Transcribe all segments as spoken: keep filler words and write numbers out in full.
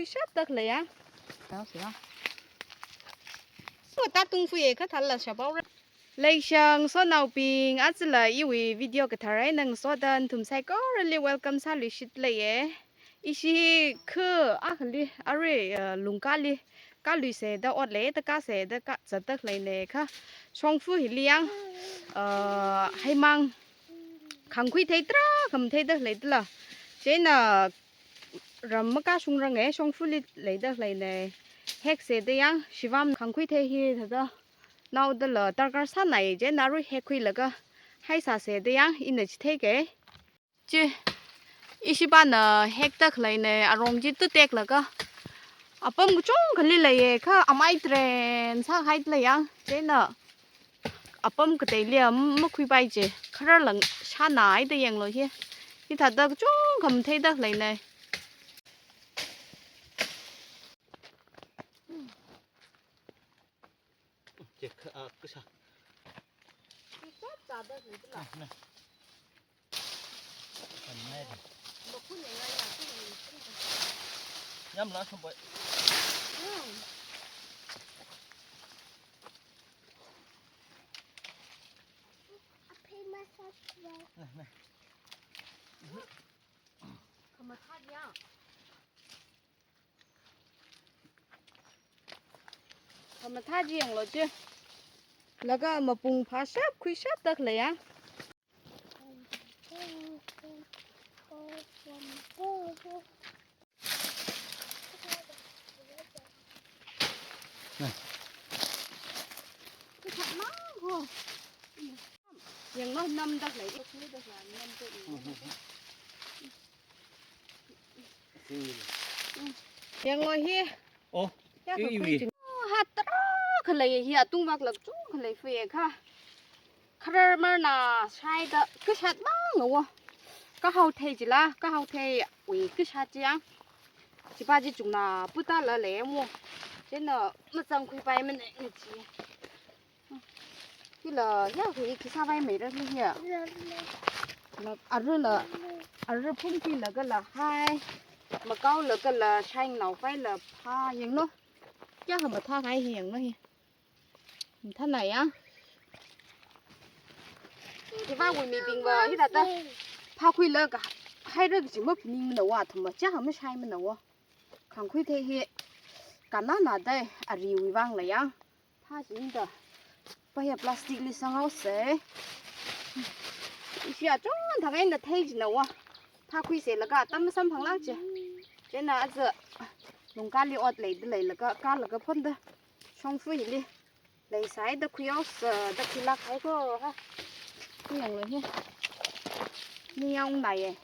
Shatdalei ya. Tao siya. Ko tatung fuye kha thāla shapao ra. Leishang sonaobing, ajala iwui video kathar eina ngasoda nathum saikorali welcome sāluishitleiye. Ishi khu akhali arui, uh, lungkali kaluise da otle da kase da ka zatdalei ne kha. Shongfa hili yang, uh, haimang khangkhui thei tarākha matheidalei tala. Chieina ram makashungrange, shongfali leidalei ne. Hekse da yang, shivam khangkhui thei hi thāda naodala darkar sānai, chieina arui hekkhuilaga haisāse da yang, ina chitheike. Chi, ishipāna hekdalei ne, arong chi tuteklaga. Apam kachungkhali leiye, kha amai tren sāhaidalei yang, chieina apam kateili makhuipai chi, khararla shānai da yanglu hi. Hithāda kachungkha matheidalei ne. Che, kha, ah, kasā. Yamla shamboi. Neh, neh. Khamathā ya. Khamathā chi yanglu chi. Laga mapung phāshap khuishapdalei ya. Yanglu namdalei, namdalei. Yanglu hi. Oh, ya, iwui. Oh, hat tarākha lei hi, atung vak lak chungkha lei fuye kha. Kharar marna shaida kashat mang ngawo. Kahao thei chila, kahao theiwui kashat chi yang. Chipā chi chungna putalei mo. Chieina mazangkhuipaimana chi. Hila, ya, hi khi sāpaimeira hi ya. La, arui la, arui phungkhuilaga la hai. Makaolaga la shainao paila phā yanglu. Kayākha mathākahai hi yanglu hi. Mathānai ya. Hivāwui mibingva hithāda phākhuilaga haira kaji maphaningmana wa, athum ma chā mashaimana wa. Khangkhui thei hi kannana dai, ariwui vangla ya. Phā chida. Phā ya plastic li sanghaose. Ishi achon thang eina thei china wa. Phākhuise laga atam masamphanglak chi. Chieina aja lungkali ot leidalei laga, kalaga phonda. Shongfa hili. Leisai da khuihaosa, da khuilak hai ko ha. Hi yanglu hi. Ningyāng naiye.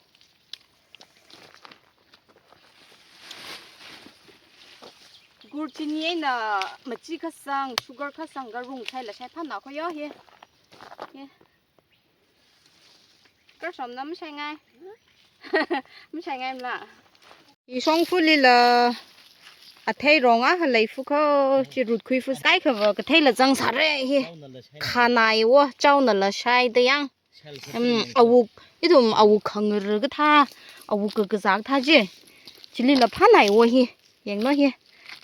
Gur chini eina machi kasang, sugar kasang karung shaila shaiphāna kho yo hi. Hi. Kar shomna mashaingai. Mashaingai mala. Hi shongfali la athei rong akha leifa kho, chi rutkhuifa kaikhava katheila zangsāra hi. Khanai wo, chaonala shaida yang. Um, awuk, ithum awuk khangar kathā, awuk kakazā kathā chi. Chilila phānai wo hi, yanglu hi.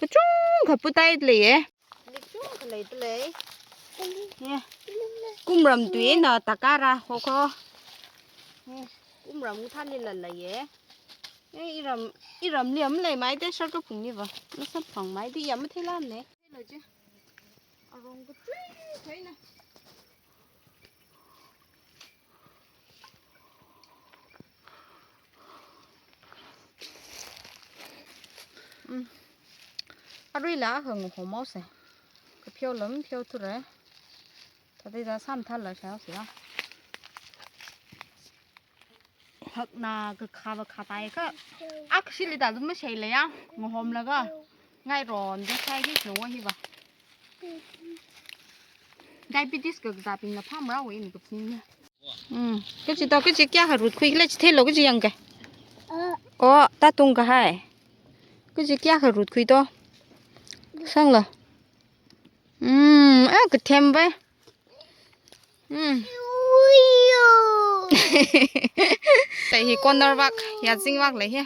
Kachungkha putaidalei ye. Lik chungkha leidalei. Ye. Kumram tui eina takara hokho. Ye. Kumram kathālila leiye. Ye, iram, iramli maleimada sharka phungniva. Masamphangmada ya matheilāmane. Hello ji. Arong katui kaina. Mm. Aruila hang homouse. Kapheola mapheothura. Thāda da samthala shaosa. Hakna kakhava khatai kha. Akshili da zuma shaila ya. Ngahomlaga. Ngairon da shai hi no hiva. Diabetes kakazābingna phāmara wo ina kaphaning. Mm. Kachi to, kachi kayākha rutkhui khala chitheilo, kachi yangke. Oh, tatungkahai. Kachi kayākha rutkhui to. Sanglo. Mm, ah, kathem vai. Mm. Lei hi corner vak, yazing vak lei hi.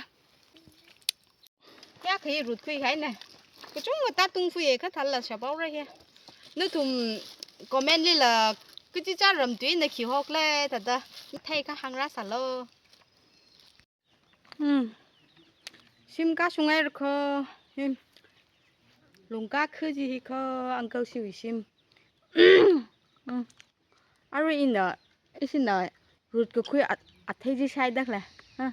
Ya kha hi rut khuihaina. Kachungkha tātungfuiya kha thālala shaphaora hi. Nathum comment lila kachichā ram tuina khi hokle thāda. Thei kha hāngrāsālu. Hmm. Shim kashunghai rakho. Hmm. Lungka khuji hi kho, uncle shiwui shim. Hmm. Arui ina, ishina rut kakhui a-, athei chi shaidakle. Ha.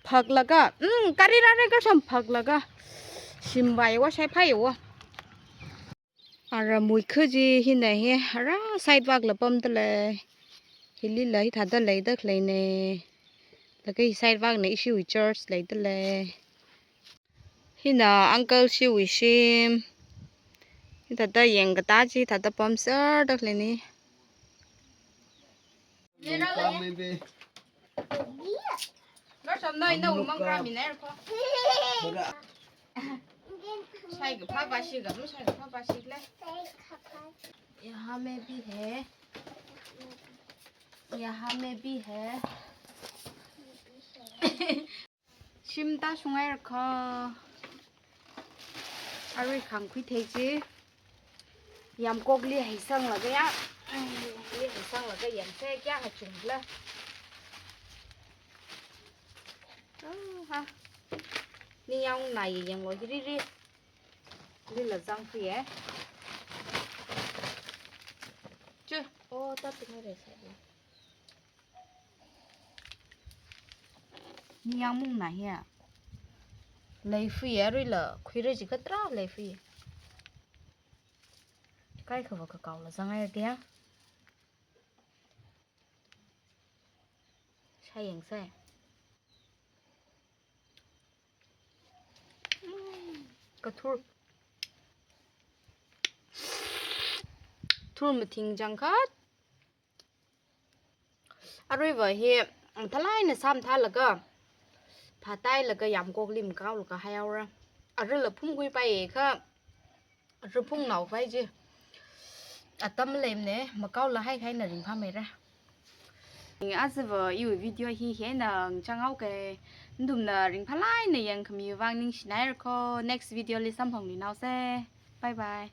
Phaklaga, hmm, kari rare kasham phaklaga. Shimvaiwa shaiphaiwa. Ara muikha chi hina hi, ara side vak la pamdalei. Hilila hithāda leidakhaleina. Laga hi side vakna ishiwui church leidalei. Hina uncle shiwui shim. Hithāda yangkatā chi, hithāda pamserdakhaleina. Maybe. Kasham noi na umang kami na ko. Shai kaphā pāshi ka, shai kaphā pāshile. यहाँ में भी है, यहाँ में भी है। Shim tāshunghai rakho. Arui khangkhui thei chi. Yamkokli heisanglaga ya. Li heisanglaga yangse kayākha chungla. Oh, ha. Ningyāng nai yanglo hiriri. Lila zangfuiya. Chu. Oh, tātunghaira sāi. Ningyāng mungna hiya. Leifuiya, aruila khuira chi katra leifuiya. Kaikhava kakaola zanghai dia. Shai yangse. Mm, kathur. Thur mathing changkhat. Aruiva hi, thalaina samthalaga, phatailaga yamkokli makaolaga haihaora. Arila phungkhuipai kha, ara phungnao pai chi. Atam leimana, makaola haikahaina ringphāmeira. Ajava iwui video hi hina ngachang haoke, nathumna ringphālāk eina yangkhami vang ningshinai rakho, next video li samphangluinaose. Bye bye.